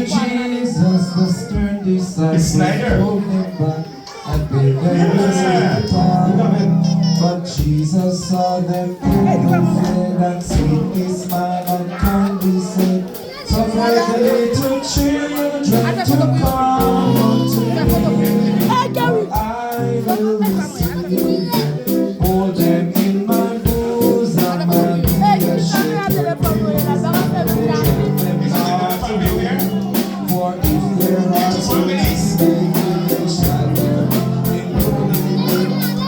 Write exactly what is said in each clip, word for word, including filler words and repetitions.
Jesus, the stern disciples drove them back and bade them to depart. But Jesus saw them and he said, and sweetly smiled and kindly said, Suffer the little children to come unto me, for I will receive them. Hold them in my bosom and be their shepherd. Take them not away, for if their hearts will be, they shall live.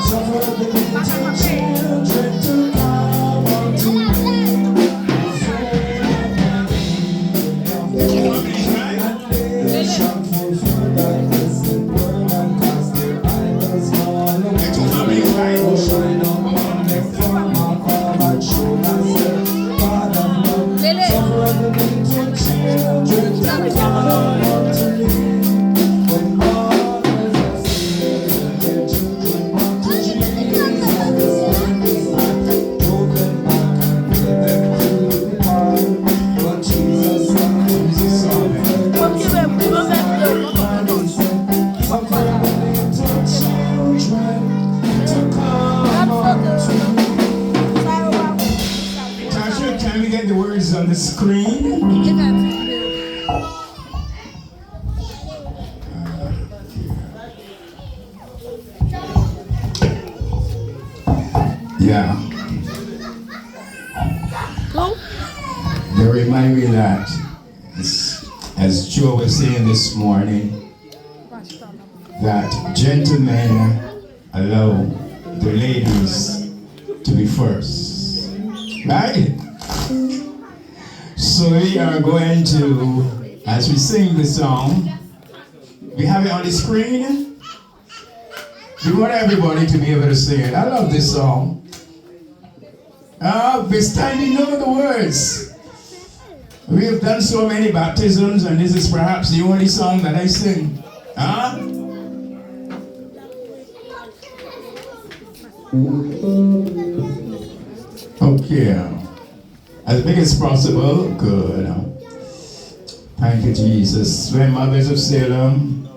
Suffer the little children to come unto me. Tasha, can we get the words on the screen? Yeah. They remind me that, as, as Joe was saying this morning, that gentlemen allow the ladies to be first. Right? So we are going to, as we sing the song, we have it on the screen. We want everybody to be able to sing it. I love this song. Ah, we standing know the words. We have done so many baptisms, and this is perhaps the only song that I sing. Huh? Okay. As big as possible. Good. Thank you, Jesus. When mothers of Salem.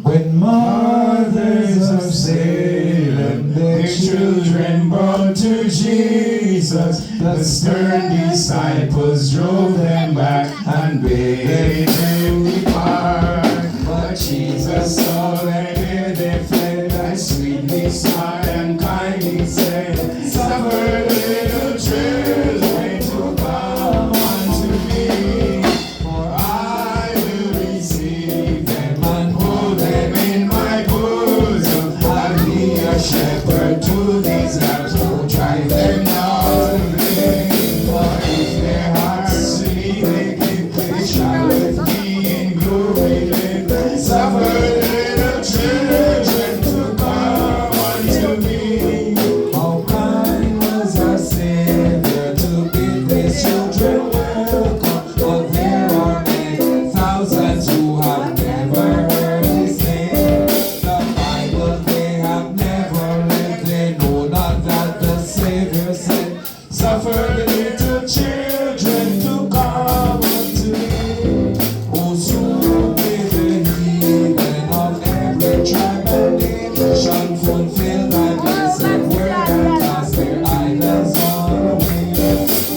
When mothers of Salem their children brought to Jesus, the stern disciples drove them back and bade them depart. But Jesus saw them ere they fled, and sweetly smiled and kindly said, Suffer little children to come unto me. For I will receive them and hold them in my bosom. I'll be a shepherd to these lambs, who drive them not away. For if their hearts to me they give, they shall with me in glory live. Suffer little children to come unto me. How kind was our Savior to bid these children welcome. But there are many thousands who have never heard his name. The Bible they have never read, they know not that the Savior said, Suffer the little children to come unto me. Oh, soon may the heathen of every tribe and nation fulfill thy blessed word and cast their idols all away.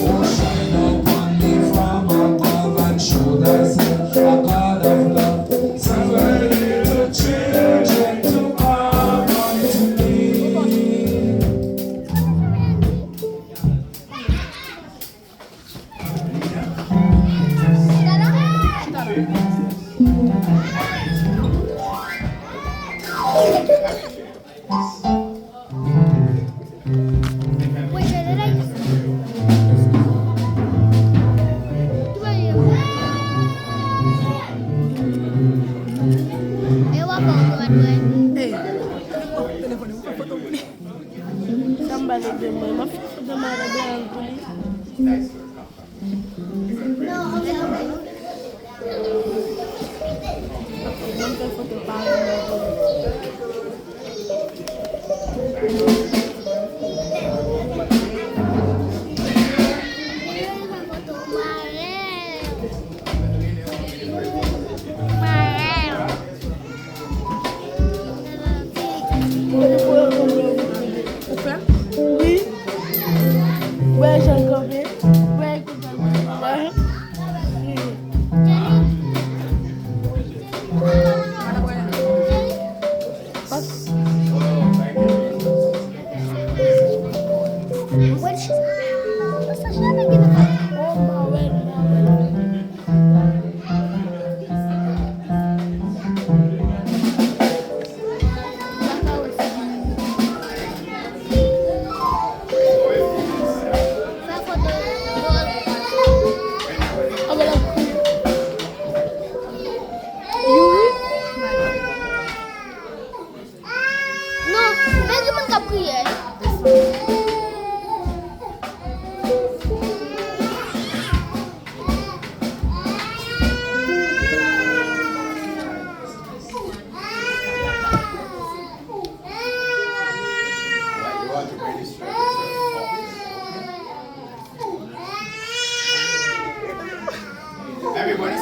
Oh, shine upon me from above and show thyself a God of love. Suffer little children to come unto me.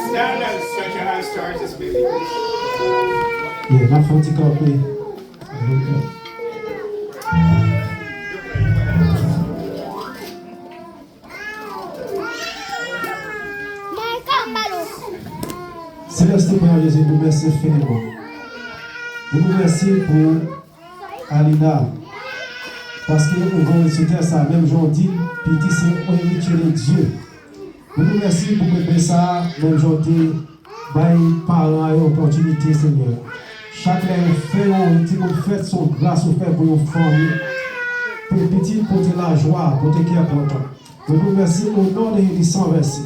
Stand and stretch your hands towards the Spirit. Yeah, n ap fè yon ti kanpe. Selès, Papa Jezi, nou mèsi enfinimman. Nou mèsi pou Alina, paske ou voye l sou tè sa, menm jan w di l, piti se yon eritye de Dye. Nou di w mèsi pou bebe sa a, menm jan w te bay paran yo opòtinite, Senyè. Chak lè yo fè yon timoun fèt, se yon gras ou fè pou yon fanmi. Pou pitit pote lajwa, pote kè kontan. Nou di w mèsi o non de Jezi san vèse.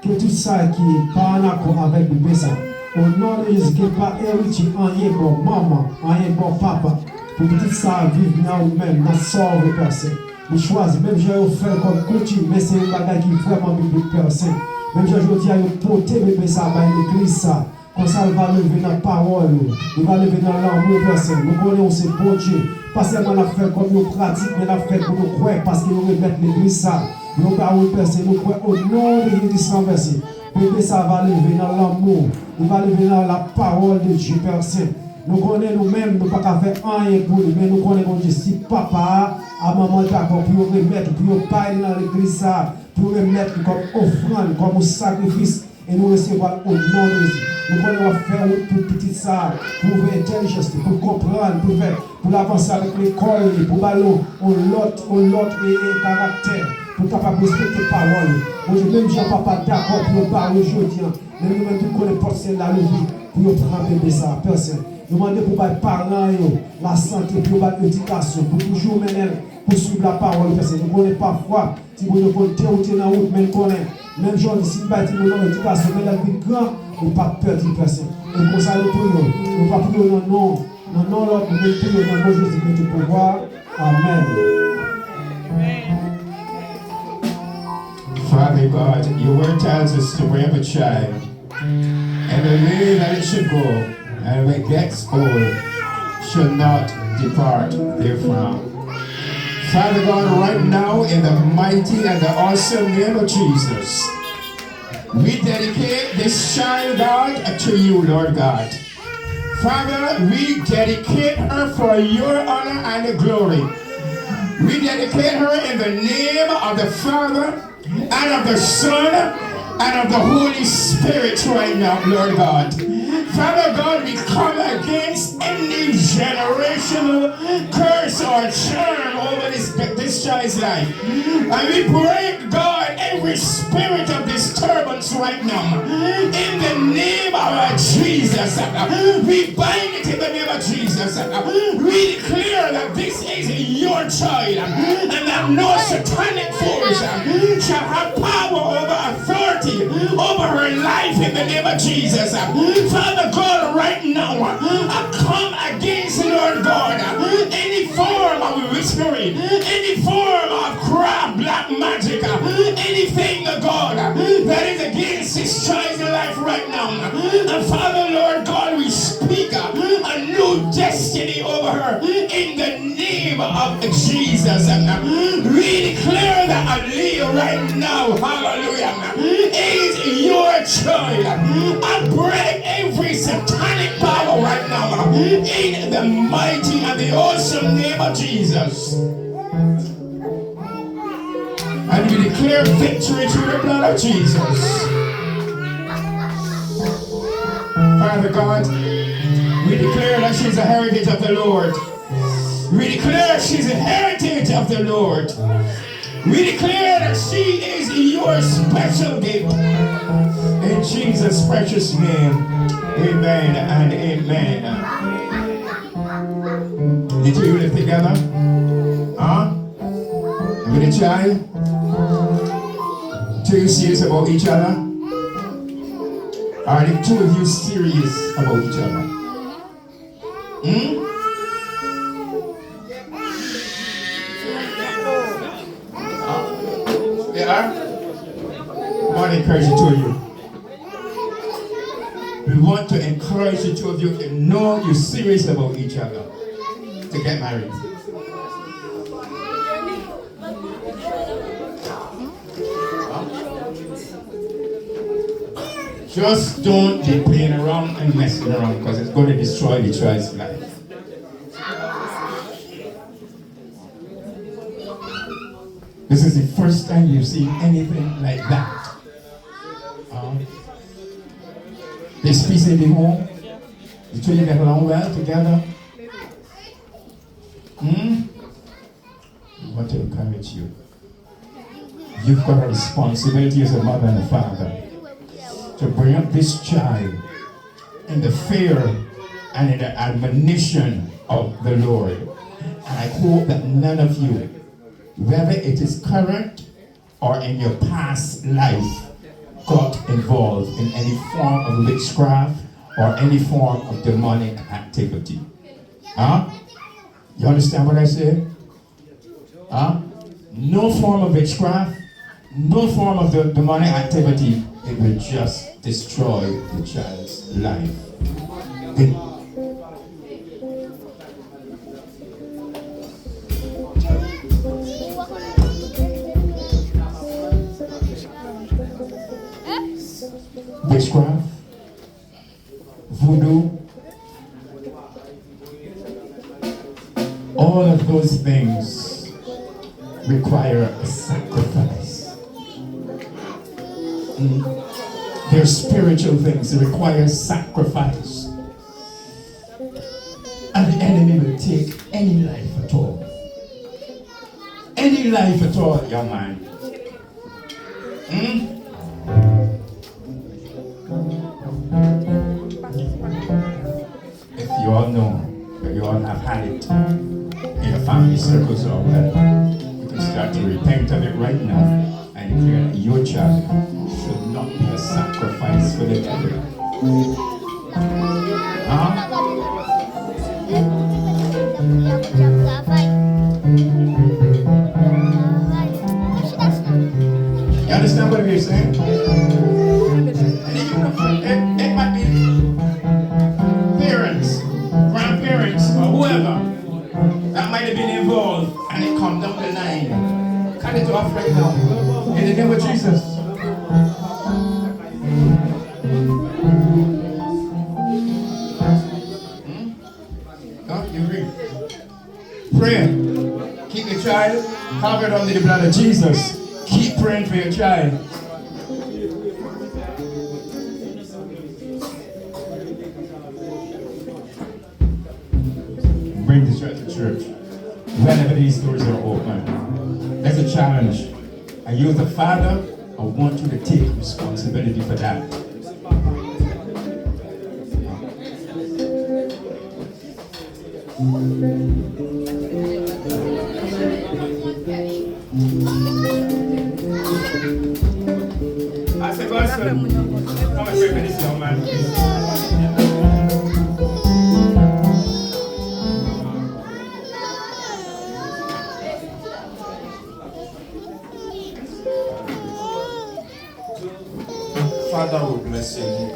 Ke tout sa ki pa ann akò avèk bebe sa, o non de Jezi, ke l pa eritye anyen bò manman, anyen bò papa. Pou pitit sa a viv nan ou menm, nan sa w vle, Pè Sen. Li chwazi, menm jan yo fè l kòm koutim, men se yon bagay ki vrèman biblik, Pè Sen. Menm jan jodi a yo pote bebe sa a bay legliz sa a, konsa l va leve nan pawòl ou, li va leve nan lanmou, Pè Sen. Nou konnen ou se Bondye. Pa sèlman n ap fè l kòm yon pratik, men n ap fè l pou nou kwè, paske yo remèt legliz sa a. Yo ba ou l, Pè Sen, nou kwè o non de Jezi san vèse. Bebe sa a va leve nan lanmou, li va leve nan la pawòl de Dye, Pè Sen. Nou konnen nou menm, nou pa ka fè anyen pou li, men nou konnen Bondye, si papa a, a manman dakò pou yo remèt, pou yo bay li nan legliz sa a, pou yo remèt li kòm ofrann, kòm yon sakrifis, e nou resevwa l o non de Jezi. Nou konnen w ap fè wout pou pitit sa a, pou ouvri entèlijans li, pou l konprann, pou l fè, pou l avanse avèk lekòl li, pou ba l yon, yon lòt, yon lòt, e, e, karaktè, pou l kapab respekte pawòl ou. Bondye, menm jan papa dakò pou yo bare jodi a, men nou menm tou konnen pòt syèl la louvri pou yo pran bebe sa a, Pè Sen. Nou mande pou bay paran yo lasante, pou yo ba l edikasyon, pou toujou mennen l pou swiv lapawòl, Pè Sen. Nou konnen pafwa, timoun yo konn dewoute nan wout, men n konnen, menm jan w di, si n bay timoun nan edikasyon, men lè l vin gran, nou p ap pèdi l, Pè Sen. E konsa nou priye w. Nou pa priye w nan non, nan non lòt, men nou priye w nan non Jezi ki gen tout pouvwa. Amèn. Father God, your word tells us to bring up a child and the way that it should go, and when it gets old, shall not depart therefrom. Father God, right now, in the mighty and the awesome name of Jesus, we dedicate this child, God, to you, Lord God. Father, we dedicate her for your honor and glory. We dedicate her in the name of the Father, and of the Son, and of the Holy Spirit right now, Lord God. Father God, we come against any generational curse or charm over this, this child's life. And we break, God, every spirit of disturbance right now. In the name of Jesus, we bind it in the name of Jesus. We declare that this is your child, and that no satanic force shall have power over, authority over her life in the name of Jesus. Father God, right now, I come against, Lord God, any form of witchery, any form of craft, black magic, anything, God, that is against this child's life right now. And Father, Lord God, we speak a new destiny over her in the name of Jesus. We declare that Aaliyah right now, hallelujah, is your child. I break every satanic power right now in the mighty and the awesome name of Jesus. And we declare victory through the blood of Jesus. Father God, we declare that she's a heritage of the Lord. We declare she's a heritage of the Lord. We declare that she is your special gift. In Jesus' precious name, amen and amen. The two of you live together? Huh? With a child? Two serious about each other? Are the two of you serious about each other? Hmm? They are? I want to encourage the two of you. We want to encourage the two of you to know you're serious about each other, to get married. Huh? Just don't be playing around and messing around, because it's going to destroy the child's life. This is the first time you've seen anything like that. Huh? This piece of the home, the children get along well together. Hmm? I want to encourage you. You've got a responsibility as a mother and a father to bring up this child in the fear and in the admonition of the Lord. And I hope that none of you, whether it is current or in your past life, got involved in any form of witchcraft or any form of demonic activity. Huh? You understand what I said? Huh? No form of witchcraft, no form of the demonic activity, it will just destroy the child's life. It Witchcraft, voodoo, all of those things require a sacrifice. Mm. They're spiritual things, they require sacrifice. And the enemy will take any life at all. Any life at all, young man. Hmm? If you all know, or you all have had it in your family circles or whatever, you can start to repent of it right now and declare that your child should not be a sacrifice for the devil. Huh? You understand what we're saying? And then you can, it, it might be parents, grandparents, or whoever that might have been involved, and it come down the line. Cut it off right now. In the name of Jesus. Hmm? Huh? You read. Pray. Keep your child covered under the blood of Jesus. Keep praying for your child. Bring the child to church. Whenever these doors are open, that's a challenge. And you, as a father, I want you to take responsibility for that. Pase bò sou. Kòman se fè di sa, man? Father, we bless your name.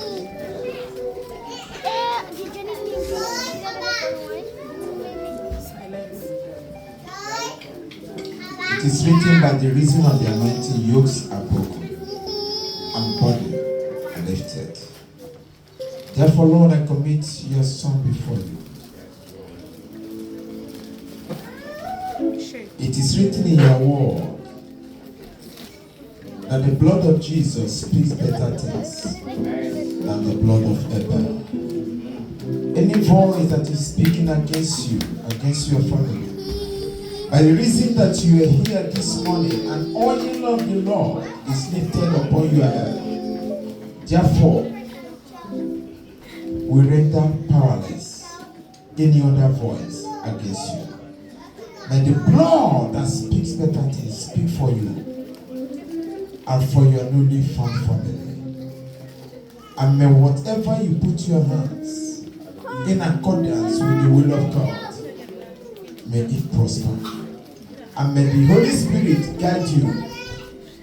It is written, "By the reason of the anointing, yokes are broken, and burden are lifted." Therefore, Lord, I commit your son before you. It is written in your word that the blood of Jesus speaks better things than the blood of Abel. Any voice that is speaking against you, against your family, by the reason that you are here this morning, an oil of the Lord is lifted upon your head. Therefore, we render powerless any other voice against you. May the blood that speaks better things speak for you and for your newly found family. And may whatever you put your hands in accordance with the will of God, may it prosper. And may the Holy Spirit guide you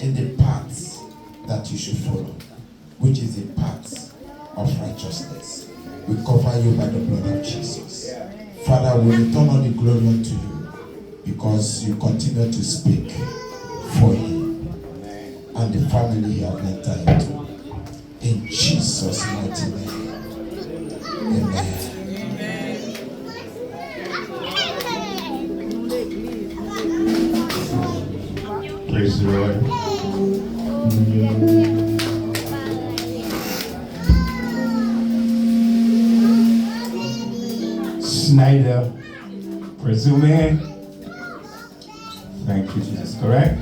in the path that you should follow, which is the path of righteousness. We cover you by the blood of Jesus. Father, we return all the glory unto you because you continue to speak for him and the family he have entered into. In Jesus' mighty name. Amen. Praise the Lord. Snyder Presume. Thank you, Jesus. Correct?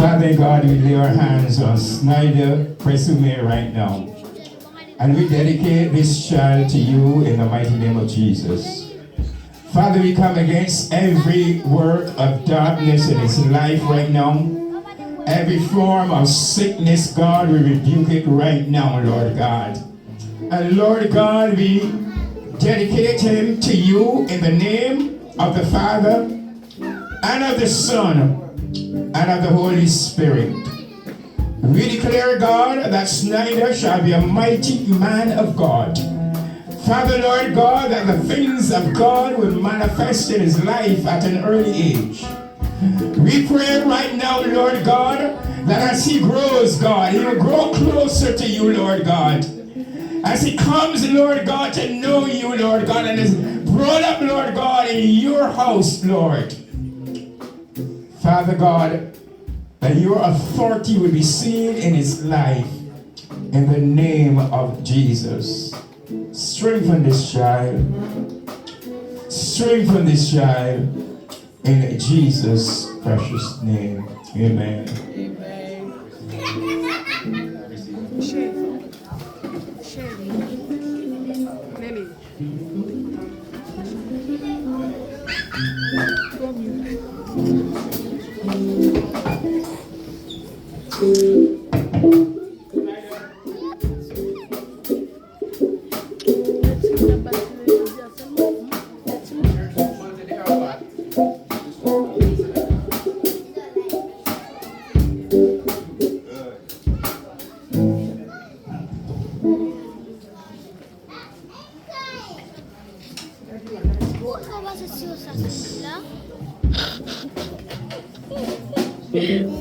Father God, we lay our hands on Snyder Presume right now. And we dedicate this child to you in the mighty name of Jesus. Father, we come against every work of darkness in his life right now. Every form of sickness, God, we rebuke it right now, Lord God. And Lord God, we dedicate him to you in the name of the Father, and of the Son, and of the Holy Spirit. We declare, God, that Snyder shall be a mighty man of God. Father, Lord God, that the things of God will manifest in his life at an early age. We pray right now, Lord God, that as he grows, God, he will grow closer to you, Lord God. As he comes, Lord God, to know you, Lord God, and is brought up, Lord God, in your house, Lord. Father God, that your authority will be seen in his life in the name of Jesus. Strengthen this child. Strengthen this child in Jesus' precious name. Amen. Amen.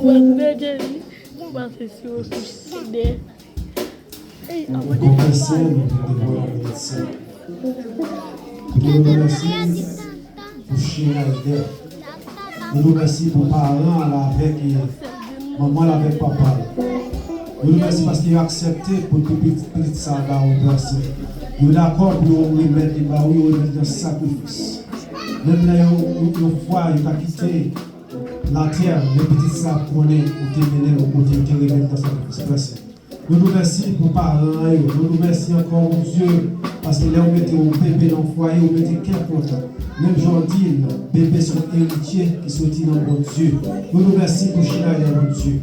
Mwen deje li, pase sou de. Ey, nou konfese, nou te devore avèk medsen. Nou te remèsye pou Schneider. Nou remèsye pou paran l avèk manman l avèk papa l. Nou remèsye paske yo aksepte pou pitit, pitit sa ba ou, Pè Sen. Yo dakò pou yo remèt li ba ou, yo remèt li an sakrifis. Menm lè yo, yo, yon fwa yo ta kite latè, men pitit sa ap konnen ou te mennen l yon kote, ou te remèt l an sakrifis, Pè Sen. Nou di w mèsi pou paran yo. Nou di w mèsi ankò, Bondye, paske lè ou mete yon bebe nan yon fwaye, ou mete kè kontan. Menm jan w di l, bebe se yon eritye ki soti nan Bondye. Nou di w mèsi pou Schneider, Bondye.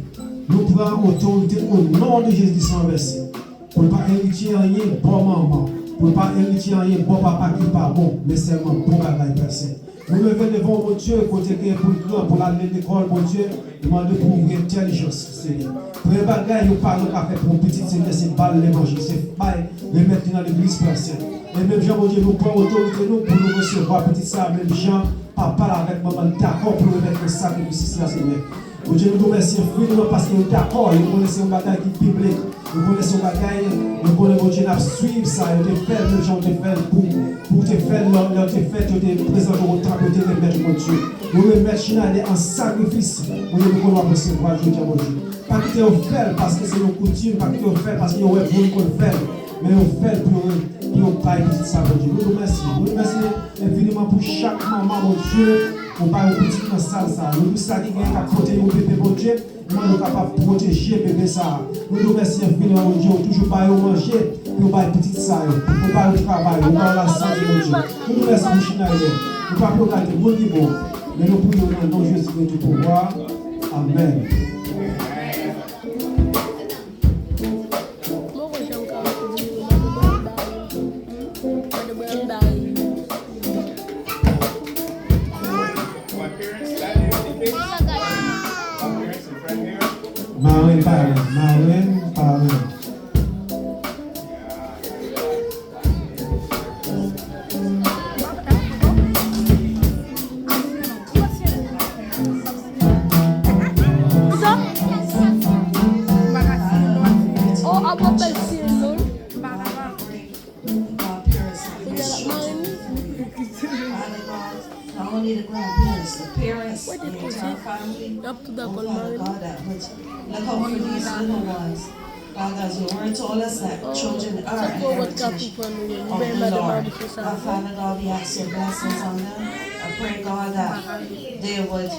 Nou pran otorite o non de Jezi san vèse. Pou l pa eritye anyen bò manman. Pou l pa eritye anyen bò papa ki pa bon, men sèlman bon bagay, Pè Sen. Nou leve devan w, Bondye, kote ke pou l gran, pou l al lekòl, Bondye, nou mande pou w ouvri entèlijans, Senyè. Premye bagay yon paran ka fè pou yon pitit, Senyè, se ba l levanjil, se bay, remèt li nan legliz, Pè Sen. E menm jan, Bondye, nou pran otorite nou pou nou resevwa pitit sa a, menm jan papa l avèk manman l dakò pou yo remèt nan sakrifis la, Senyè. Bondye, nou di w mèsi enfiniman paske yo dakò, yo konnen se yon bagay ki biblik. Yo konnen se yon bagay, yo konnen, Bondye, n ap swiv sa. Yo te fè l menm jan w te fè l pou, pou w te fè l lè, lè w te fèt, yo te prezante w o tanp, yo te remèt ou, Bondye. Yo remèt Schneider an sakrifis. Bondye, nou konnen w ap resevwa l jodi a, Bondye. Pa kite yo fè l paske se yon koutim, pa kite yo fè l paske yo wè moun konn fè l. Men yo fè l pou yo, pou yo bay pitit sa, Bondye. Nou di w mèsi. Nou di w mèsi enfiniman pou chak manman, Bondye, ou ba yo pitit nan sal sa. Nou di w sa ki gen k ap pote yon bebe, Bondye, nou mande w kapab pwoteje bebe sa a. Nou di w mèsi enfiniman, Bondye, ou toujou ba yo manje, pou yo bay pitit sa yo, ou ba yo travay, ou ba yo lasante, Bondye. Nou di w mèsi pou Schneider. Nou pa pou yo gade moun ki bon, men nou priye w nan non Jezi ki gen tout pouvwa. Amèn. Marenn parenn, marenn parenn. Kisa? Oh, ap apèl Siril. Father God, not only the grandparents, the parents, the entire family. Oh, Father God, that would look out for these little ones. Father, as your word told us that children are a heritage of the Lord. Now, Father God, we ask your blessings on them. I pray, God, that they would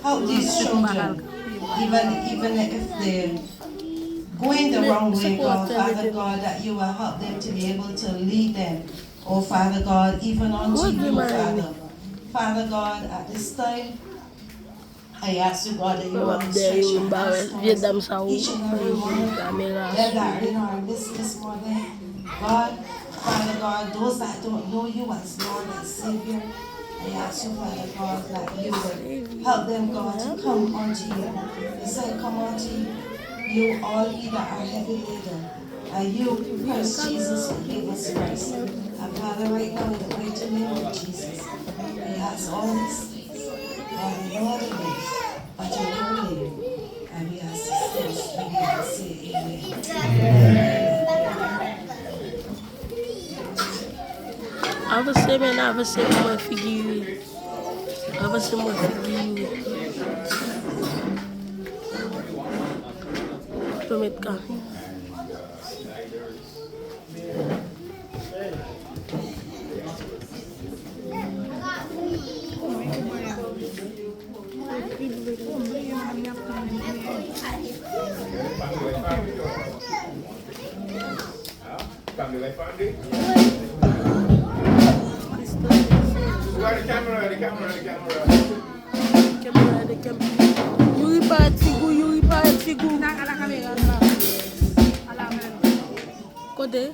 help these children, even, even if they going the wrong way, God, Father God, that you will help them to be able to lead them. Oh, Father God, even unto you, Father. Father God, at this time, I ask you, God, that you will stretch your hands towards each and every one of them that are in our midst this morning. God, Father God, those that don't know you as Lord and Savior, I ask you, Father God, that you would help them, God, to come unto you. You said, come unto you, all ye that are heavy laden, and you, Christ Jesus, will give us rest. And Father, right now, in the mighty name of Jesus, we ask all these things, God, in all the ways, but in your name, and we ask these things, and we ask, say, amen. Avanse, men, avanse pou mwen figire. Avanse, mwen figire. Yo met kafe. Family, like family. Where the camera, the camera, the camera. Camera, the camera. Youri pa ti gou, Youri pa ti gou. Kote?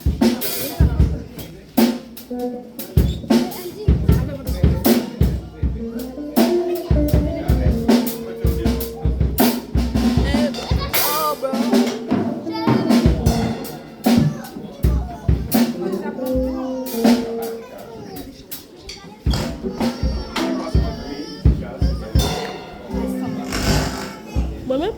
Mwen menm?